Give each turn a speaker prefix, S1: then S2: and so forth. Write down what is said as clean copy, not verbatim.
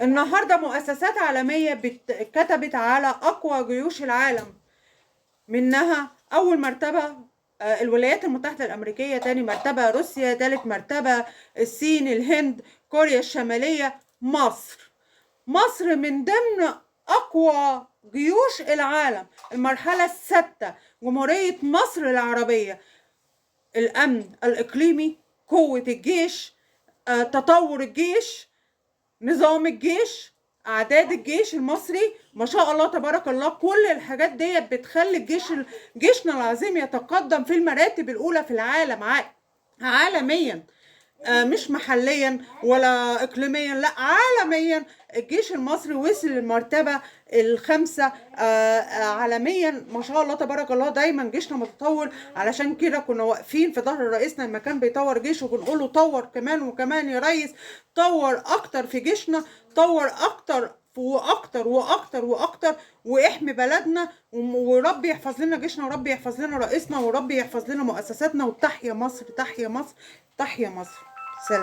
S1: النهارده مؤسسات عالمية كتبت على أقوى جيوش العالم، منها أول مرتبة الولايات المتحدة الأمريكية، تاني مرتبة روسيا، تالت مرتبة الصين، الهند، كوريا الشمالية، مصر. مصر من ضمن أقوى جيوش العالم. المرحلة السادسة جمهورية مصر العربية، الأمن الإقليمي، قوة الجيش، تطور الجيش، نظام الجيش، اعداد الجيش المصري، ما شاء الله تبارك الله. كل الحاجات ديت بتخلي جيشنا العظيم يتقدم في المراتب الاولى في العالم، عالميا، مش محليا ولا اقليميا، لا عالميا. الجيش المصري وصل للمرتبه الخامسة عالميا، ما شاء الله تبارك الله. دايما جيشنا متطور، علشان كده كنا واقفين في ظهر رئيسنا لما كان بيطور جيشه، وبنقول له طور كمان وكمان يا ريس، طور اكتر في جيشنا، طور اكتر واكتر واكتر واكتر، واحمي بلدنا، وربي يحفظ لنا جيشنا، وربي يحفظ لنا رئيسنا، وربي يحفظ لنا مؤسساتنا. وتحيا مصر، تحيا مصر، تحيا مصر. سلام.